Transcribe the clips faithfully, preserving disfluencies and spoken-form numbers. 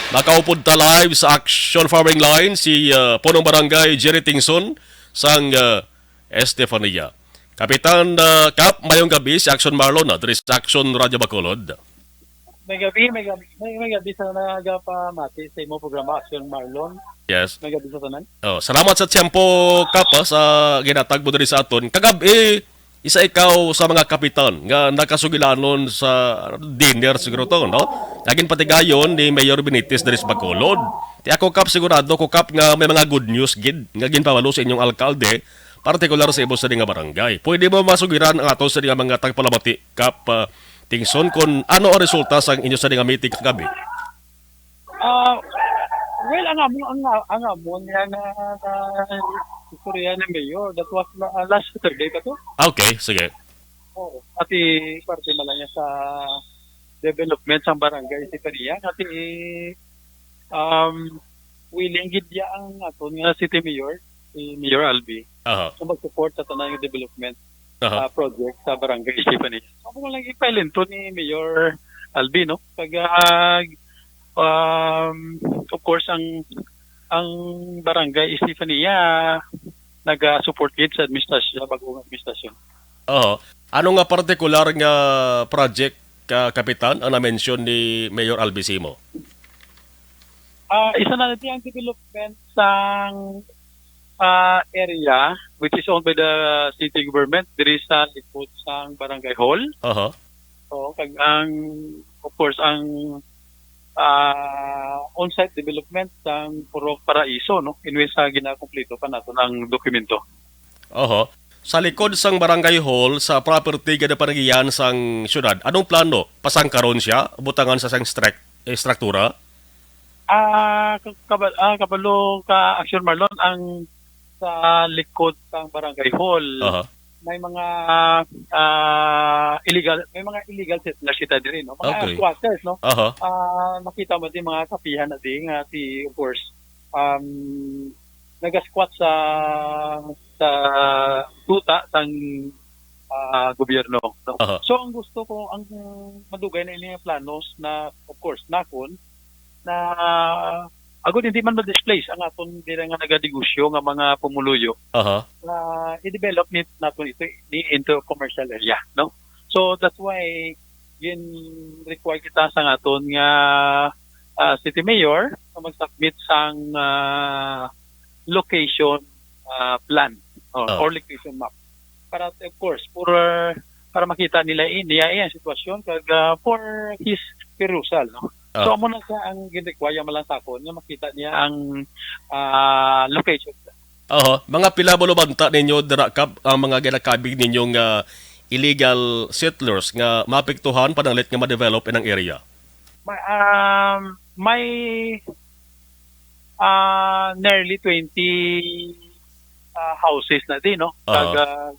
Nakaupod ta live sa Action Firing Line si, ah, Punong Barangay Jerry Tingson sang, ah, Estefania. Kapitan, ah, Kap, mayong gabi, si Action Marlon na diri sa Action Radio Bacolod. May gabi, may gabi, may, may gabi sa nagapamati sa imo programa, Action Marlon. Yes. May gabi sa tanan. Oh, salamat sa tiyempo, Kap, ah, sa ginatag mo diri sa aton. Kagab-i, isa ikaw sa mga kapitan nga nakasugilanon sa dinner siguro to, no? Nga ginpatigayon ni Mayor Benitez diri sa Bacolod. Ti ako, Kap, sigurado ko, Kap, nga may mga good news gid nga ginpabalo sa inyong alkalde, partikular sa imo sa nga barangay. Pwede mo masugiran ang ato sa nga mga tagpalamati, Kap, ah, Tingson, kung ano ang resulta sa inyo sa nga meeting kagabi? Ah, well, ang amon, ang, ang amon nga na, na istorya ni Mayor, that was la-, ah, last Saturday pa to. Ah, okay, sige. Oo, ati parte man lang niya sa development sa barangay Estefania, ati, um, willing gid ya ang aton nga city mayor, si Mayor Albi, Aha. So mag-support sa tanan nga development, Aha. ah, project sa barangay Estefania. Ako lang ipailinto ni Mayor Albi, no? Kag, ah, um, of course, ang, ang barangay Estefania naga-support gid sa administrasyon, sa bagong administrasyon. Oo. Ano nga partikular nga project, ka-, Kapitan, ang na-mention ni Mayor Albi sa imo? Ah, isa na natin ang development sang, ah, area which is owned by the city government diri sa likod sang barangay hall. Aha. Oo, kag ang, of course, ang, ah, on-site development sang Purok Paraiso, no? Anyway, sa ginakompleto pa nato ang dokumento. Oho. Sa likod sang barangay hall, sa property nga napanagian sang syudad, anong plano? Pasangkaron siya? Butangan sa sang strek-, eh, struktura? Ah, ka-, kaba-, ah, kabalo ka, Action Marlon, ang sa likod sang barangay hall, Aha. may mga, ah, illegal, may mga illegal settlers kita diri, no? Mga Okay. squatters, no? Aha. Ah, makita mo di mga kapihan na di nga si, of course, um, nagasquat sa, sa tuta sang, ah, gobyerno, no? Aha. So, ang gusto ko, ang madugay na ini nga planos na, of course, nakon, na agud hindi man ma-displace ang aton dira nga naganegosyo nga mga pumuluyo, Aha. na i-develop ni naton ito ni into commercial area, no? So that's why gin-require kita sa aton nga, ah, city mayor na mag-submit sang, ah, location, ah, plan, oh, Oh. or location map. Para, of course, for, para makita nila ini, iya, iya ang sitwasyon kag, ah, for his perusal, no? So, Ah. amo na siya ang gin-require man lang sa akon nga makita niya ang, ah, location. Oho, mga pila mo lumanta ninyo dira, Kap, ang mga ginakabig ninyong, ah, illegal settlers nga maapektuhan pananglit nga ma-develop inang area? May, um, may, ah, nearly twenty, ah, houses na di, no? Aha. Kag, ah,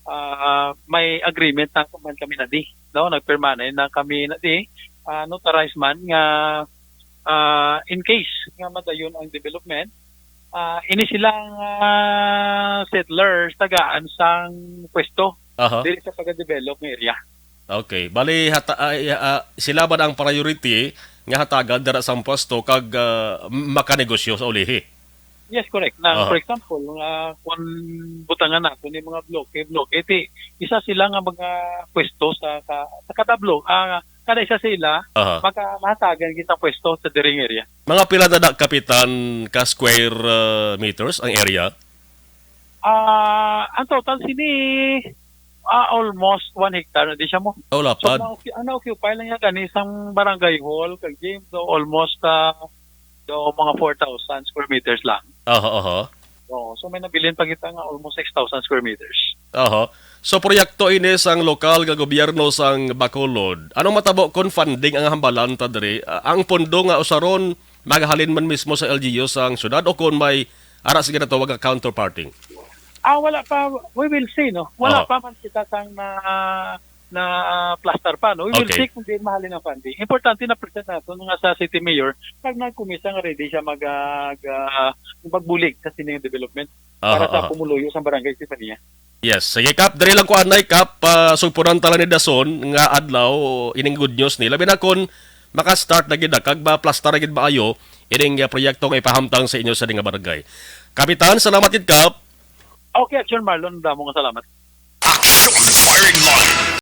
ah, may agreement na man kami na di, no? Nagpirma na kami na di, ah, notarized man nga, ah, in case nga madayon ang development, ah, ini silang, ah, settlers tagaan sang pwesto Aha. diri sa pag-develop nga area. Okay. Bali, hata-, ay, ah, sila ba ang priority nga hatagan dira sa pwesto kag, ah, makanegosyo sa ulihi? Yes, correct. Na, Aha. for example, nga kung butangan nato ni mga bloke, bloke, ti, isa sila nga mga pwesto sa ka-, sa kada blo-, ah, kada isa sila, Aha. maka-, mahatagan kita pwesto sa diring area. Mga pila na, na, Kapitan, ka square, ah, meters ang area? Ah, ang total sini, ah, almost one hectare na di siya mo. Oh, So, lapad. na-occu-, ang na-occupy lang niya gani sang barangay hall kag gym, so almost, ah, do mga four thousand square meters lang. Aha, aha. Oo, so may nabilin pa kita nga almost six thousand square meters. Aha. So, proyekto ini sang lokal nga gobyerno sang Bacolod. Anong matabo kon funding ang hambalan ta diri? Ah, ang pondo nga usaron magahalin man mismo sa L G U sang syudad o kon may ara sa ginatawag nga counterparting? Ah, wala pa. We will see, no? Wala Aha. pa man kita sang na, na, ah, plaster pa, no? We will Okay. see kung diin mahalin ang funding. Importante na present nato nga sa city mayor, pag nagkumisa nga ready siya mag, ah, ga-, magbulig sa sining development para Aha, sa aha. pumuluyo sa barangay Estefania. Yes. Sige, Kap. Diri lang ko anay, Kap. Ah, sugpunan ta lang ni Dason nga adlaw, ining good news nila. Bina kon maka-start na gid na kag maplastar na gid maayo ining, ah, proyekto nga ipahamtang sa inyo sa nga barangay. Kapitan, salamat gid, Kap. Okay, Action Marlon, damo nga salamat. Action on the firing line.